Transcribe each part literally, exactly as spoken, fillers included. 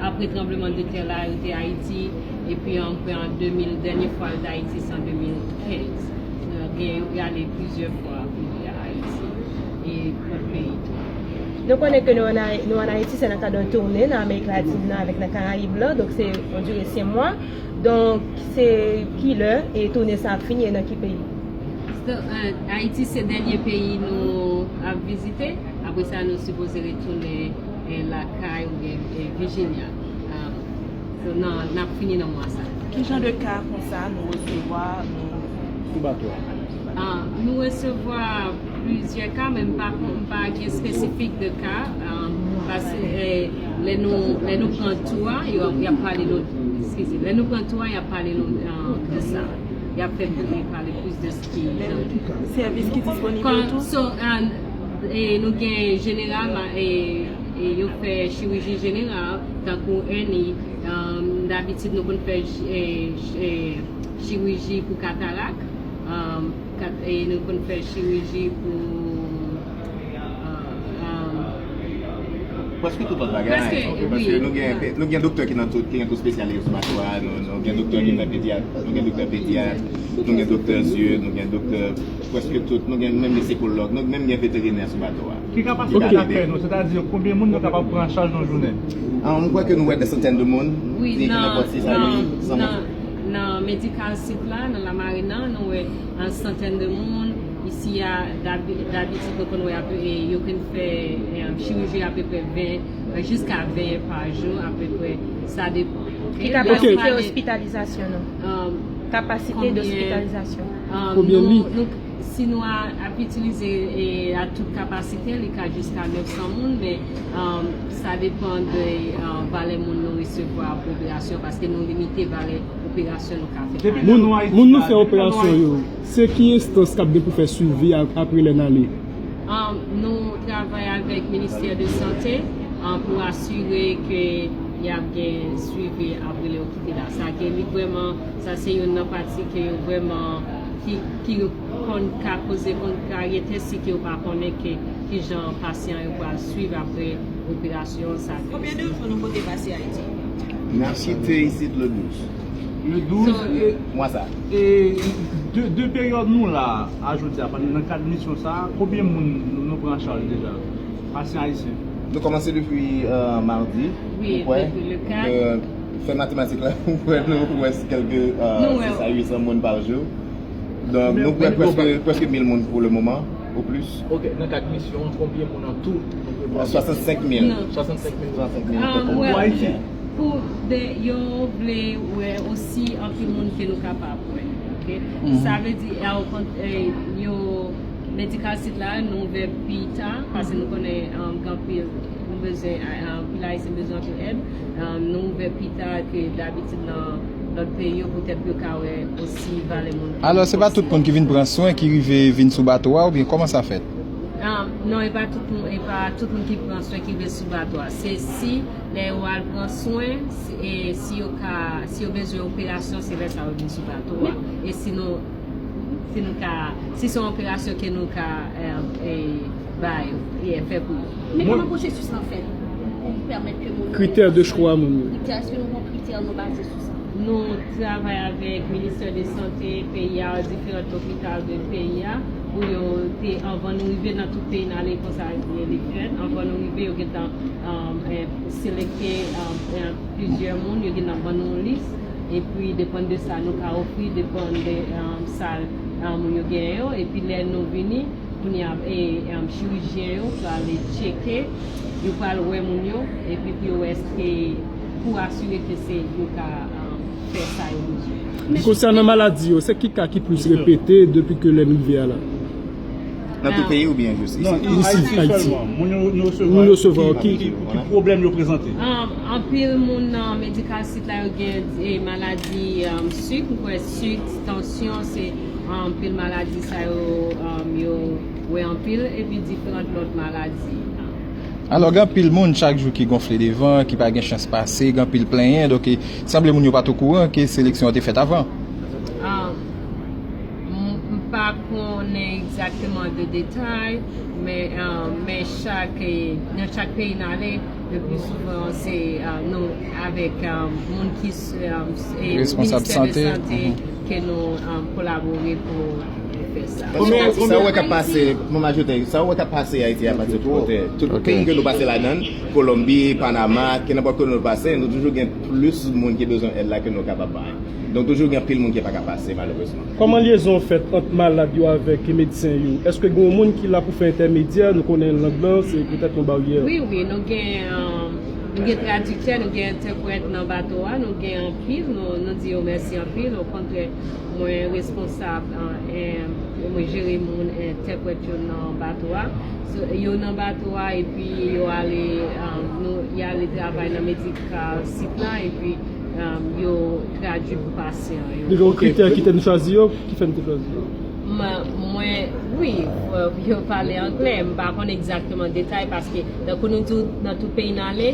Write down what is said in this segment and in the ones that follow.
Apre tranbleman de tè la, yo te Ayiti, epi an, an de mil, dènye fwa yo te Ayiti, se an de mil kenz. Gen, yo ale plizyè fwa pou yo Ayiti, e lòt peyi tou. Nou konnen ke nou ann Ay-, nou ann Ayiti, se nan kad yon toune nan Amerik Latin nan avèk nan Karayib la, donk se, on dirait, senk mwa. Donk, se ki lè e toune sa ap fini e nan ki peyi? Ayiti se dènye peyi nou ap vizite. Apre sa, nou sipoze retounen, eh, lakay oubyen, eh, Virginia. Ah, so, nan, n ap fini nan mwa sa. Ki jan de ka konsa nou resevwa, nou... Sou bato a? Ah, nou resevwa plizyè ka, men m pa kon-, m pa gen espesifik de ka. Ah, paske, eh, lè nou, lè nou pran tou a, yo, y ap pale nou, eskize, lè nou pran tou a, y ap pale nou, ah, de sa. Y ap fè pale plis de ki jan. Sèvis ki disponib yo tou? So, ah, e nou gen jeneral, e, e yo fè chiriji jeneral, tankou èni, um, dabitid nou konn fè, e, e, chiriji pou katarak, um, kat-, e nou konn fè chiriji pou, uh, um, Prèske tout lòt bagay. Prèske, wi. Paske nou gen, nou gen doktè ki nan tout, ki gen tout espesyalite sou bato a, nou, nou gen doktè ki fè pedyat, nou gen doktè pedyat, nou gen doktè zye, nou gen doktè prèske tout, nou gen menm sekològ, nou menm gen veterinè sou bato a. Ki kapasite lakay nou, sètadi konbyen moun nou kapab pran an chaj nan jounen? Ah, m kwè ke nou wè de santèn de moun, wi, ki nan, nan pòt sis a nan, uit san moun. Nan, nan medical site la, nan Lamarina, nou wè an santèn de moun. Isi a, dabi-, dabitid, nou konn wè, e, yo konn fè, e, chiriji apeprè ven, e, jiska ven pa jou, apeprè. Sa depann, oke? Ki kapasite ospitalizasyon nou? Kapasite dospitalizasyon. Konbyen lit? Si nou a, ap itilize, e, a tout kapasite, li ka jiska nèf san moun, men, um, sa depann de, um, valè moun nou resevwa pou operasyon, paske nou limite valè operasyon nou ka fè. Moun, moun nou fè operasyon yo, se ki enstans k ap gen pou fè swivi a, apre lè n ale? Um, nou travay avèk Ministè de Sante, um, pou asire ke y ap gen swivi apre lè yo kite la. Sa ke li vrèman, sa se youn nan pati ke yo vrèman, ki, ki konn ka koze konn ka rete si ke yo pa konnen ke kijan pasyan yo pral swiv apre operasyon sa. Konbyen de jou nou pote pase Ayiti? N ap kite isit le douz. Le douz, e, mwa sa. E de, de peryòd nou la a jodi a, pandan nan kad misyon sa, konbyen moun nou, nou pran an chaj deja? Pasyan ayisyen. Nou kòmanse depi, euh, madi, wi, m kwè. Depi le kat. Euh, fè matematik la, m kwè nou pran kèlke, euh, sis a uit san moun pa jou. Donk, nou pran prèske, prèske mil moun pou le moman, ou plis. Ok, nan kad misyon an, konbyen moun an tou nou prevwa? Swasannsenk mil. Non. Swasannsenk mil. Swasannsenk mil. Ah, pou Ayiti. Pou de, yo vle wè osi anpil moun ke nou kapab wè. Ok? Sa vle di, e, o kont-, e, yo, medical site la, nou ouvè pi ta, paske nou konnen, um, gen anpil, nou bezwen, um, anpil Ayisyen bezwen anpil èd. Um, nou ouvè pi ta ke dabitid nan lòt peyi yo, poutèt yo ka wè osi valè moun. Alò, se pa tout moun ki vin pran swen ki rive vin sou bato a, oubyen kòman sa fèt? Um, non, e pa tout moun, e pa tout moun ki pran swen ki rive sou bato a. Se si lè yo al pran swen, si, e si yo ka, si yo bezwen operasyon, se lè sa yo vin sou bato a. E si nou, si nou ka, si se yon operasyon ke nou ka, e, e, ba yo, e fè pou yo. Men kòman pwosesis lan fèt pou pèmèt ke moun yo... Kritè de chwa moun yo. Kritè, èske nou gen kritè nou baze sou sa? Nou travay avèk Ministè de Sante peyi a, diferan lopital de peyi a, pou yo te, anvan nou rive nan tout peyi n ale konsa, li fèt, anvan nou rive, yo gentan, um, eh, selekte, um, eh, plizyè moun, yo gentan ban nou yon lis, epi depann de sa nou ka ofri, depann de, um, sa, um, moun yo genyen yo, epi lè nou vini, kounye a, e, e, chirijyen yo pral tcheke, yo pral wè moun yo, epi pou yo wè èske, pou asire ke se yo ka, um, fè sa yo bezwen. Konsènan maladi yo, se ki ka ki plis repete depi ke lè n rive a la? Nan tout peyi oubyen jis isi? Non, isi, Ayiti. Ayiti sèlman. Moun yo, nou resevwa, moun yo resevwa ki, ki, ki pwoblèm yo prezante? Um, anpil moun nan medikal sit la yo gen, e, maladi, um, sik, m kwè sik, tansyon, se anpil maladi sa yo, um, yo wè anpil, epi diferan lòt maladi. Alò, gen anpil moun chak jou ki gonfle devan, ki pa gen chans pase, gen anpil plenyen, donk, e, sanble moun yo pa t okouran ke seleksyon an te fèt avan. Ah, m, m pa konnen egzakteman de detay, men, ah, men chak, e, nan chak peyi n ale, Le pli souvan, se, euh, nou avèk, euh, moun ki s-, euh, s-, e Responsab Ministè de sante. Sante ke nou, euh, kolabore pou fè sa. Konbyen, sa ou wè k ap pase, pou m ajoute, sa ou wè k ap pase Ayiti a pase tout kote. Tout peyi ke nou pase ladan, Kolonbi, Panama, ke nenpòt kote nou pase, nou toujou gen plis moun ki bezwen èd la ke nou kapab bay. Donk, toujou gen anpil moun ki pa ka pase, malerezman. Kòman lyezon fèt ant malad yo avèk medsen yo? Èske gen yon moun ki la pou fè entèmedyè? Nou konnen lang lan, se petèt yon baryè. Wi, wi, nou gen, um, nou gen tradiktè, nou gen entèprèt nan bato a, nou gen anpil, nou, nou di yo mèsi anpil. Okontrè, mwen responsab, uh, e, mwen jere moun entèprèt yo nan bato a. So, yo nan bato a, epi yo ale, um, nou, y ale travay nan medikal sit la, epi um, yo tradui pou pasyan yo. Li gen yon kritè ki te nou chwazi yo, ki fè nou te chwazi yo? Mwen, mwen, wi, fò yo pale anglè, m pa konn egzakteman detay, paske, tankou nou di w, nan tout peyi n ale,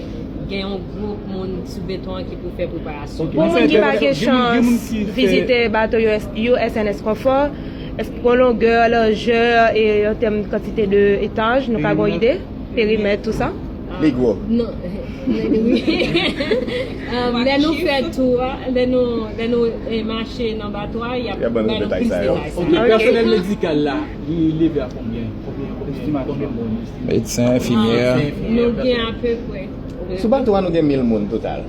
gen yon gwoup moun sou beton an ki pou fè preparasyon. Pou moun ki pa gen chans vizite bato U S, U S N S Comfort, èske gen longè, lajè, e an tèm kantite de etaj, nou ka gen yon ide? Perimèt, tou sa? Li gwo. Non, wi. Um, lè nou fè tou a, lè nou, lè nou, e, mache nan bato a, y ap ban nou plis detay sa yo. Ok, pèsonèl medikal la, li leve a konbyen? Konbyen, konbyen, konbyen moun? Medsen, enfimyè. Nou gen apeprè. Sou bato a, nou gen mil moun total.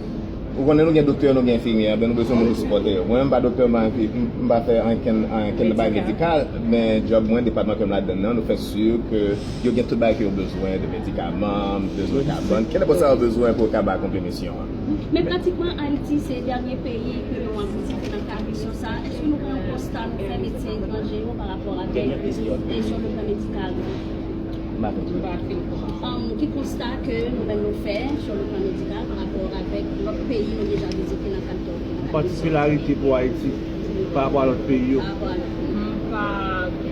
Ou konnen nou gen doktè, nou gen enfimyè, ben nou bezwen moun pou sipòte yo. Mwen menm m pa doktè, m pa enfimyè, m pa fè ankenn, ankenn bagay medikal, men djòb mwen, depatman ke m ladann nan, nou fè si ke yo gen tout bagay ke yo bezwen, de medikaman, bezwen kabann, kenenpòt sa yo bezwen pou yo kapab akonpli misyon an. Men pratikman, Ayiti se dènye peyi ke nou ap vizite nan kad misyon sa a. Èske nou gen yon konsta nou fè medsen etranje yo pa rapò avèk kesyon de plan medikal? M pa fin konprann. Um, ki konsta ke nou menm nou fè sur le plan médical par rapport avec lòt peyi nou deja vizite nan kad de, nan kad de... Patikilarite pou Ayiti pa rapò a lòt peyi yo. Pa rapò a lòt peyi. M pa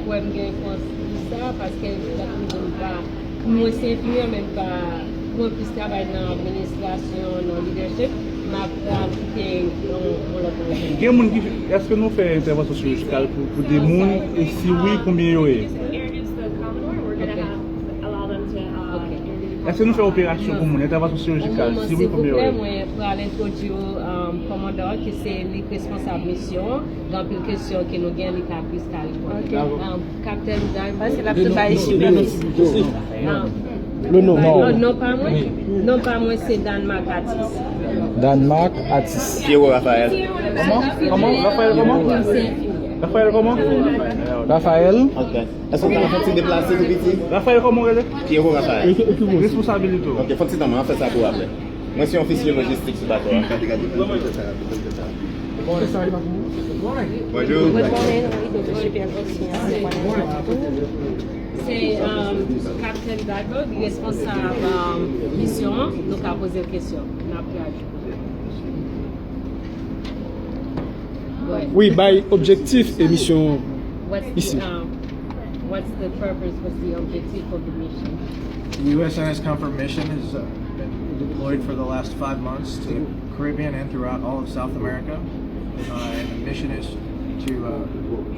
kwè m gen repons pou sa, paske, tankou m di, m pa, mwen se enfimyè, men m pa, mwen plis travay nan administrasyon, nan lidèchip, m ap, ap kite yon, yon lòt moun. Gen moun ki, èske nou fè entèvansyon chirijikal pou, pou de moun, e si wi, konbyen yo ye? Èske nou fè operasyon pou moun, entèvansyon chirijikal, si wi, konbyen yo ye? Mwen pral entwodui w, um, kòmandan an, ki se li k responsab misyon an. Gen anpil kesyon ke nou gen, li ka plis ka reponn. Ok. Um, Captain Diamond. Paske l ap tout bay sou le non. Non, non pa mwen. Non pa mwen se Danmark Atis. Danmark Atis. Pierrot Raphaël. Kòman? Kòman? Raphaël kòman? Raphaël kòman? Raphaël. Ok. Èske w ka fè ti deplase tou piti? Raphaël kòman w rele? Pierrot Raphaël. Responsabilite w. Ok, fè ti tan mwen, an fè sa pou w apre. Mwen se yon ofisye lojistik sou bato a. Bonjou. Good morning, wi, doktè Jean-Pierre Christian. Se, um, Captain Diamond, li responsab, um, misyon an, nou ka poze l kesyon. N ap reyaji. Wi, bay objektif e misyon an isi. What's the, um, what's the purpose, what's the objective of the mission? The U S N S Comfort mission has, uh, been deployed for the last five months to the Caribbean and throughout all of South America. Uh, and the mission is to, uh,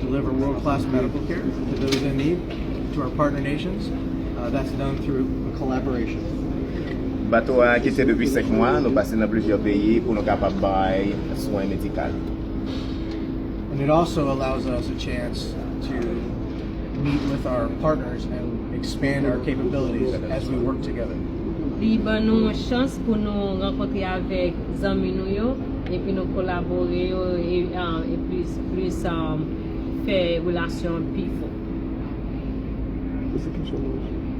deliver world-class medical care to those in need, to our partner nations. Uh, that's done through a collaboration. Bato a kite depi senk mwa, nou pase nan plizyè peyi pou nou kapab bay swen medikal. And it also allows us a chance to meet with our partners and expand our capabilities as we work together. Li ban nou yon chans pou nou rankontre avèk zanmi nou yo, epi nou kolabore yo, e, ah, e plis, plis, ah, fè relasyon an pi fò. Se kesyon mwen.